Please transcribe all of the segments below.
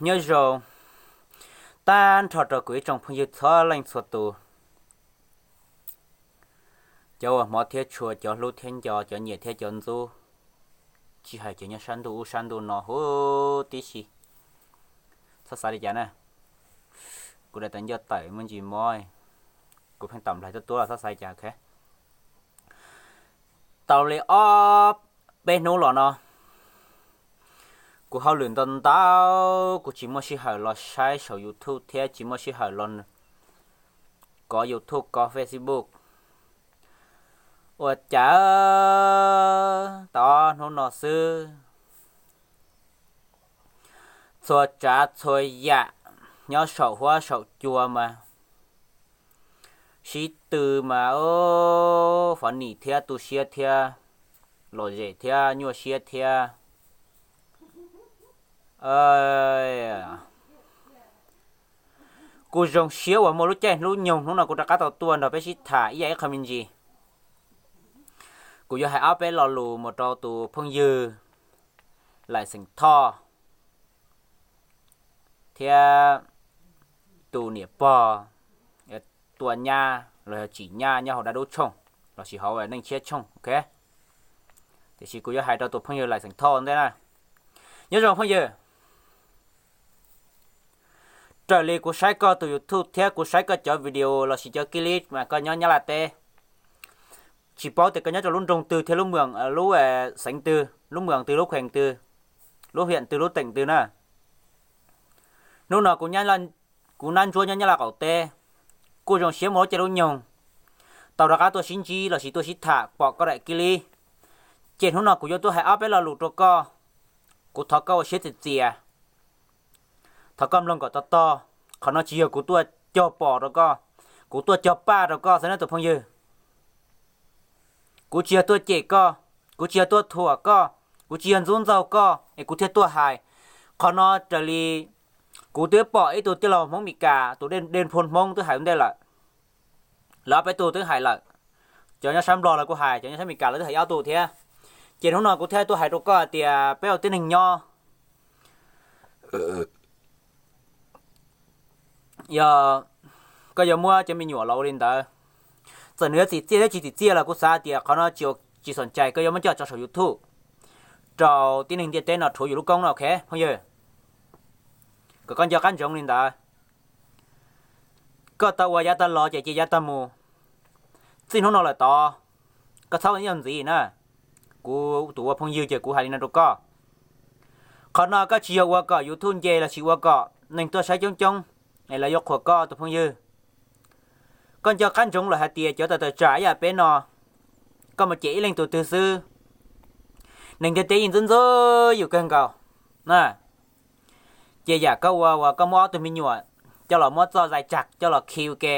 Nyob zoo tag nrho rau kuv ib tsoom phooj ywg txhua leej txhua tus, cov uas hmov thiab tshua, cov hlub thiab nco, cov nyiam thiab cov ntxub, tsis hais cov nyob sab ntuj ub sab ntuj no huv tib si. Txhob xav li cas na, kuv daim tawv ncauj tawm muaj ntsis mob, kuv pheej tawm nplaig tuab tuab los txhob xav li cas. Tau li ob peb hnub los no, kuv hauj lwm ntau ntau, kuv tsis muaj sij hawm los saib saum YouTube thiab tsis muaj sij hawm los kov YouTube kov Facebook. Ua cas tau ob hnub no xwb, txhua tsav txhua yam nyob saum huab saum cua mas sib tw mas funny thiab tu siab thiab lom zem thiab nyuaj siab thiab. Kuv zoo siab uas muaj lub caij lub nyoog hnub no kuv rov qab tau tuaj nrog peb sib tham ib yam ib qho me ntsis. Kuv yuav hais ob peb lo lus mus rau tus phooj ywg Laim Xeem Thoj thiab tus niam pog tua nyab los yog tsim nyab nyob hauv dab dub tshooj lossis hauv Neej Tshiab tshooj, ok. Tiam sis kuv yuav hais rau tus phooj ywg Laim Xeem Thoj ntej na. Nyob zoo phooj ywg, raws li kuv saib koj tus YouTube thiab kuv saib koj cov video lossis cov clip mas koj nyob Nyab Laj teb. Tsis paub tias koj nyob rau lub nroog twg thiab lub, lub xeev twg, lub moos twg, lub khees twg, lub hiam twg, lub teem twg na. Hnub no kuv nab ntsuab nyob Nyab Laj qaum teb, kuj zoo siab muaj lub caij lub nyoog tau rov qab tuaj sib ntsib lossis tuaj sib tham pom koj daim clip. Ces hnub no kuv yuav tuaj hais ob peb lo lus rau koj. Kuv thov koj ua siab txias txias, thov koj mloog kom tog tog. Qhov no tsis yog kuv tuaj cog pom rau koj, kuv tuaj cog paj rau koj xwb na tus phooj ywg. Kuv tsis yog tuaj cem koj, kuv tsis yog tuaj thuam koj, kuv tsis yog ntxub ntxaug koj es kuv thiaj tuaj hais. Qhov no raws li kuv twb pom ib tug tij laug Hmoob Meskas, tus Dej Phoo Hmoob twb hais ua ntej lawm. Lawv ob peb tug twb hais lawm. Cov nyob sab Nplog lawv kuj hais, cov nyob sab Meskas lawv twb hais ib ob tug thiab. Ces hnub no kuv thiaj tuaj hais rau koj hais tias peb ua tib neeg nyob, yog koj yuav muab cov me nyuam los ua li ntawd, txawm nws yuav txim txiaj thiab tsis txim txiaj los kuv xav hais tias qhov no tsis, tsis xam cai koj yuav muab coj tso saum YouTube rau tib neeg ntiaj teb no rhuav yus lub koob no, ok phooj ywg? Kom koj nco qab ntsoov li ntawd. Koj tau ua yav tag los ces cia yav tag mus. Txij hnub no lawm tod, koj txhob ua ib zaug ntxiv na. Kuv tus ua phooj ywg ces kuv hais li no rau koj. Qhov no koj tsis yog ua kom YouTube nce lossis ua kom neeg tuaj saib coob coob es lawv yuav qhuas koj tus phooj ywg. Koj nco qab ntsoov lawm hais tias cov tawm tawm tsam ib yam peb no, koj mus cem ib leej tug twg xwb, neeg ntiaj teb yeej ntxub ntxub yus kawg nkaus na. Ces yam koj ua uas koj muab ob tug me nyuam coj los muab txoj zais tsag coj los khi ua ke,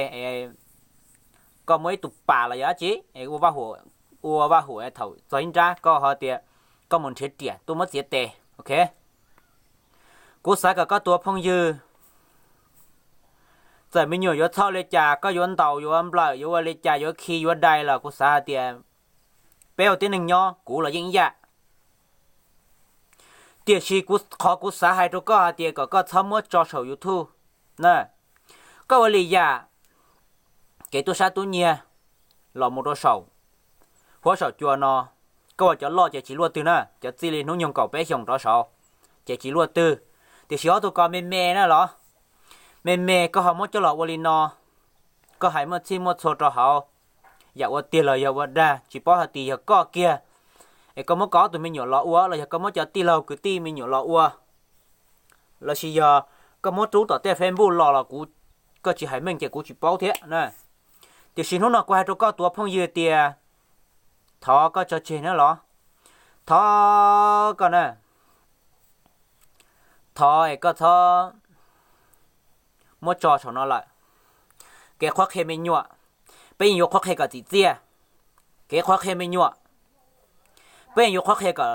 koj muab ib tug pas los yog dab tsi, ua vaj huam, ua vaj huam thaum txog ib nrab koj ho tias koj mus nrhiav riam tuaj muab txiav tes, ok. Kuv xav kom koj tus ua phooj ywg, txawm me nyuam yuav txhoj li cas, koj yuav ntaus yuav nplawm yuav ua li cas yuav khi yuav dai los kuv xav hais tias peb ua tib neeg nyob kuv los yeej ib yam. Tiam sis qhov kuv xav hais rau koj hais tias kom koj txhob muab tso saum YouTube na. Koj ua li yam kev tub sab tub nyiag los mus rau saum huab saum cua no, koj ua cov loj ces tsis luaj twg na, cov txij li hnub nyoog kaum peb xyoos rov saud ces tsis luaj twg. Tiam sis ob tug ko me me na los, me me koj ho muab coj los ua li no, koj hais muaj txhij muaj txhua rau hauv, yam ua tiag los yog ua dag tsis paub hais tias yog koj kiag es koj muab koj ob tug me nyuam los ua los yog koj muab cov tij laug kwv tij me nyuam los ua, lossis yog koj muab rub tom tej Facebook los los kuv, koj tsis hais meej ces kuv tsis paub thiab na. Tiam sis hnub no kuv hais rau koj tus ua phooj ywg tias thov koj tso tseg na los, thov koj na, thov es koj txhob muab tso saum no lawm. Kev qhuab qhia me nyuam, peb yeej yuav qhuab qhia kom txim txiaj. Kev qhuab qhia me nyuam, peb yeej yuav qhuab qhia kom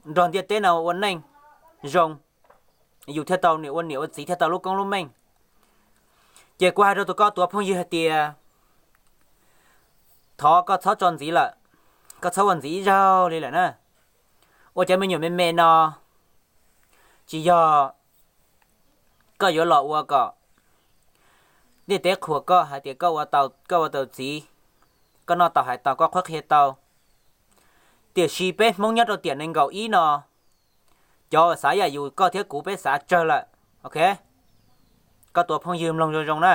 nrog ntiaj teb no ua neej zoo, yus thiaj tau niam ua niam ua txiv thiaj tau lub koob lub meej. Ces kuv hais rau tus koj tus ua phooj ywg hais tias thov koj txhob tso ntxiv lawm, koj txhob ua ntxiv ib zaug li lawm na. Ua cov me nyuam me me no tsis yog koj yuav los ua kom ntiaj teb qhuas koj hais tias koj ua tau, koj ua tau txiv, koj noj tau hais tau, koj qhuab qhia tau. Tiam sis peb Hmoob nyob rau tiam nees nkaum ib no, cov uas xav yam yus koj thiab kuv peb xav tsawg lawm, ok? Koj tus phooj ywg mloog zoo zoo na,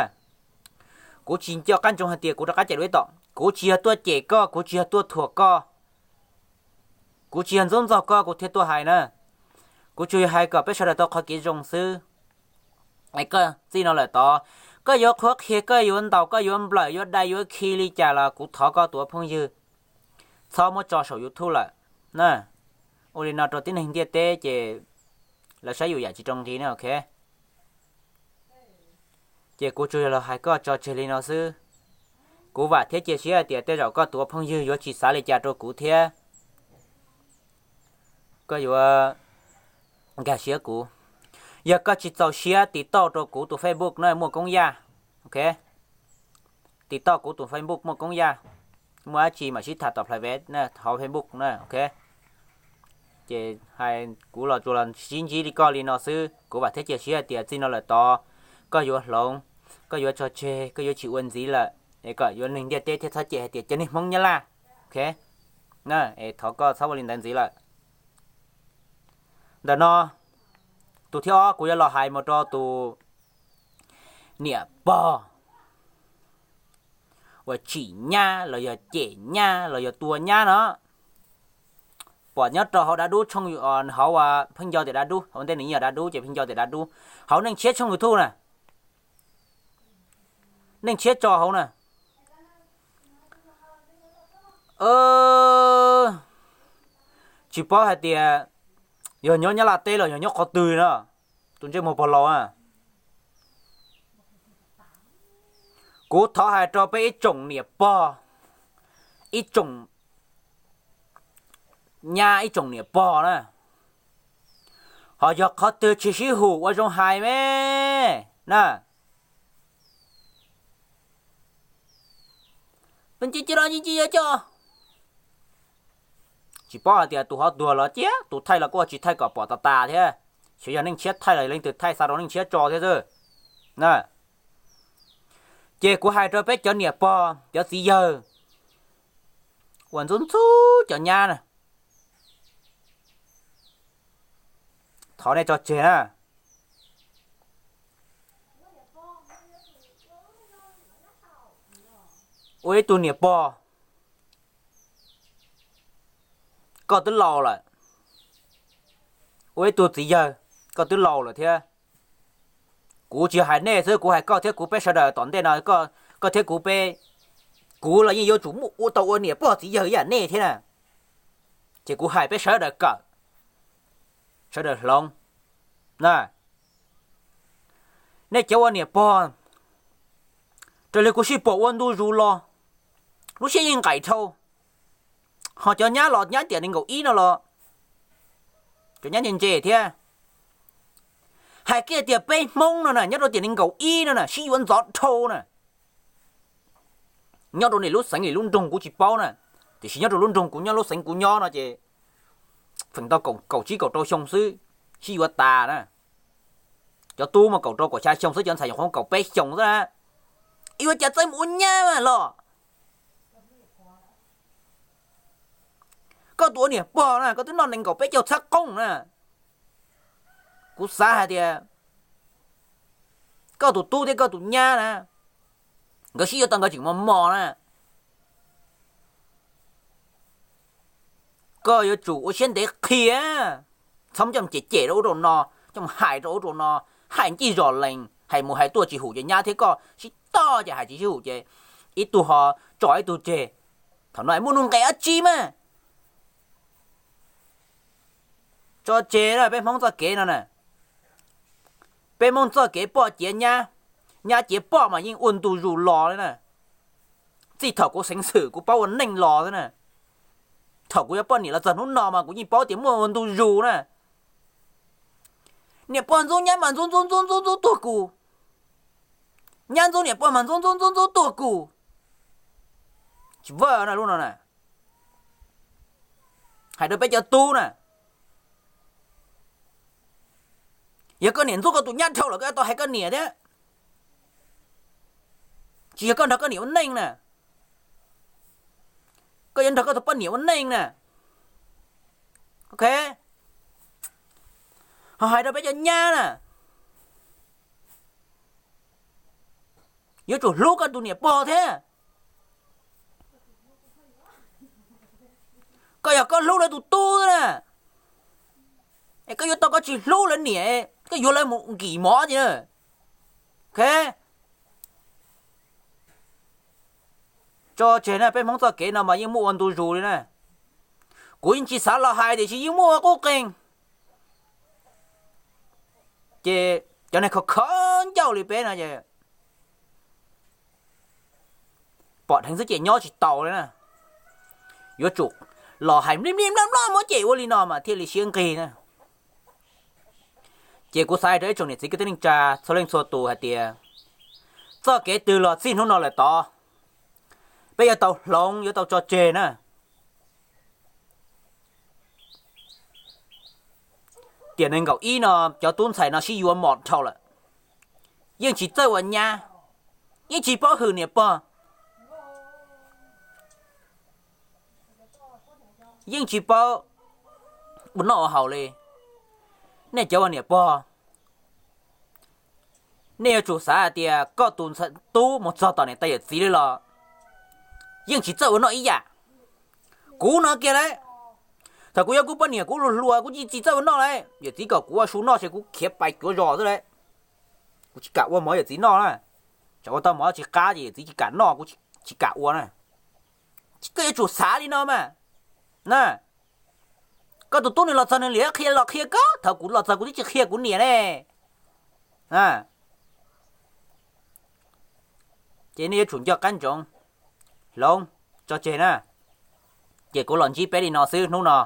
kuv tsis nco qab ntsoov hais tias kuv rov qab cem dua ib tom, kuv tsis yog tuaj cem koj, kuv tsis yog tuaj thuam koj, kuv tsis yog ntxub ntxaug koj kuv thiaj tuaj hais na. Kuv tsuas yog hais kom peb sawv daws tau qhov kev zoo xwb. Es koj txij no lawm tod, koj yuav qhuab qhia, koj yuav ntaus, koj yuav nplawm, yuav dai, yuav khi li cas los kuv thov koj tus phooj ywg txhob muab tso saum YouTube lawm na. Ua li no rau tib neeg ntiaj teb ces lawv saib yus yam tsis rau nqi na, ok? Ces kuv tsuas yog los hais koj tso tseg li no xwb. Kuv vam thiab cia siab hais tias tej zaum koj tus phooj ywg yuav tsis xav li cas rau kuv thiab koj yuav nkag siab kuv. Yog koj tsis txaus siab tiv tauj rau kuv tus Facebook na, muaj Koob Yaj, ok? Tiv tauj kuv tus Facebook muaj Koob Yaj, muaj dab tsi mam sib tham tom private na, hauv Facebook na, ok? Ces hais kuv los tsuas los sib ntsib li koj li no xwb, kuv vam thiab cia siab hais tias txij no lawm tod koj yuav hloov, koj yuav tso tseg, koj yuav tsis ua ntxiv lawm, es kom yuav neeg ntiaj teb thiaj txhob cem hais tias cov niag Hmoob Nyab Laj, ok? Na, es thov koj txhob ua li ntawd ntxiv lawm. Ntawm no, tus thib ob kuv yuav los hais mus rau tus niam pog uas tsim nyab los yog cem nyab los yog tua nyab no. Pom nyob rau hauv dav dub tshooj, hauv pheej nco tias dav dub, hauv ntej nws yog dav dub ces pheej nco tias dav dub, hauv Neej Tshiab tshooj YouTube na, Neej Tshiab tso hauv na. Tsis paub hais tias yog nyob Nyab Laj teb los yog nyob qhov twg no, tus ntsej muag pog laus a. Kuv thov hais rau peb ib tsoom niam pog, ib tsoom nyab, ib tsoom niam pog na, ho yog qhov twg tsis sib hum ua zoo hais me na. Tsis paub hais tias tus hov tuag los cia, tus thaij los kuj tsis thaij kom pom tas tas thiab, xyov yog Neej Tshiab thaij los leej twg thaij xa rau Neej Tshiab tso thiab xwb. Ces kuv hais rau peb cov niam pog cov txiv yawg uas ntxub ntxub cov nyab na, thov nej tso tseg na. Ua ib tug niam pog, koj twb laus lawm. Ua ib tug txiv yawg, koj twb laus lawm thiab. Kuv tsis hais nej xwb, kuv hais koj thiab kuv peb sawv daws tom ntej no, koj thiab kuv peb, kuv los yeej yuav tsum muaj ua tau ua niam pog txiv yawg ib yam nej thiab na. Ces kuv hais peb sawv daws kawm, sawv daws hloov. Nej cov ua niam pog, raws li kuv sib pom ua ntu zus los, lub siab yeej nqaim dhau. Ho cov nyab los nyab tiam nees nkaum ib no los, cov nyab ntse ntse thiab. Hais kiag tias peb Hmoob no na, nyob rau tiam nees nkaum ib no na sib yuav ntxov dhau na. Nyob rau niam lub xeev niam lub nroog kuv tsis paub na, tiam sis nyob rau lub nroog kuv nyob, lub xeev kuv nyob no ces feem ntau kaum tsib kaum rau xyoo xwb, sib yuav tas na. Cov tub mas kaum rau kaum xya xyoo xwb, cov ntxhais nyuam qhuav kaum peb xyoos xwb na. Yuav cas txawj mus ua nyab los? Koj tus ua niam pog na, koj twb noj nees nkaum peb caug txhab qoob na. Kuv xav hais tias koj tus tub thiab koj tus nyab na, nkawd sib yuav tau nkawd tseem mos mos na. Koj yuav tsum ua siab ntev qhia, txhob coj cem cem rau ub rau no, coj hais rau ub rau no, hais ncij zos lees, hais mus hais tuaj tsis hum ces nyab thiab koj sib toj ces hais tsis sib hum ces ib tug ho tso ib tug tseg. Thaum no muaj nuj nqis dab tsi mas? Tso tseg na, peb Hmoob txoj kev no na. Peb Hmoob txoj kev poj ciav nyab, nyab ciav poj mas yeej ua ntu zus los li na. Txij thaum kuv xeev xwm kuv paub ua neej los xwb na. Thaum kuv yuav poj niam los txog hnub no mas kuv yeej paub tias muaj ua ntu zus na. Niam pog ntxub nyab mas ntxub ntxub ntxub ntxub ntxub tuag kuv. Nyab ntxub niam pog mas ntxub ntxub ntxub ntxub tuag kuv. Tsis vaj na lub no na. Hais rau peb cov tub na, Yog koj niam ntxub koj tus nyab dhau lawm koj yuav tau hais koj niam thiab. Tsis yog koj nrog koj niam ua neej na, koj yuav nrog koj tus poj niam ua neej na. Ok, ho hais rau peb cov nyab na, yuav tsum hlub koj tus niam pog thiab. Koj yog koj hlub lawv tus tub na, es koj yuav tau koj tsis hlub lawv niam, koj yuav lawv mus nkim mov ces na. Ok, tso tseg na, peb Hmoob txoj kev no mas yeej muaj ua ntu zus li na. Kuv yeej tsis xav los hais tiam sis yeej muaj ua qub qees. Ces cov neeg khov kho ncauj li peb no ces pom dheev xwb ces nyob tsis taus li na. Yuav tsum los hais mlij mlij mloj mloj muab cem ua li no mas thiaj li siab nqig na. Ces kuv xav hais rau ib tsoom niam txiv kwv tij neej tsa txhua leej txhua tus hais tias txoj kev twg los txij hnub no lawm tod, peb yuav tau hloov yuav tau tso tseg na. Tiam nees nkaum ib no cov tub ntxhais no sib yuav mos dhau lawm, yeej tsis txawj ua nyab, yeej tsis paub hwm niam pog, yeej tsis paub ua noj ua haus li. Nej cov ua niam pog, nej yuav tsum xav hais tias koj tus ntxhais tub mus txog tom niam tais yawm txiv li los yeej tsis txawj ua noj ib yam. Kuv no kiag lauj, thaum kuv yuav kuv poj niam kuv hluas hluas kuv tsis txawj ua noj lauj, yawm txiv kom kuv ua su noj ces kuv khiav pais cuav zos xwb lauj. Kuv tsis kam ua mov yawm txiv noj na, tsam ua tau mov tsis qab ces yawm txiv tsis kam noj kuv tsis kam ua na. Koj yuav tsum xav li no mas na. Koj tus tub nws los txog nws liam qhia los qhia koj, thaum kuv los txog kuv twb tsis qhia kuv niam ne. Ces nej yuav tsum nco qab ntsoov, hloov, tso tseg na. Ces kuv los ntsib peb li no xwb hnub no,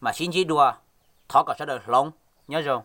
mam sib ntsib dua, thov kom sawv daws hloov, nyob zoo.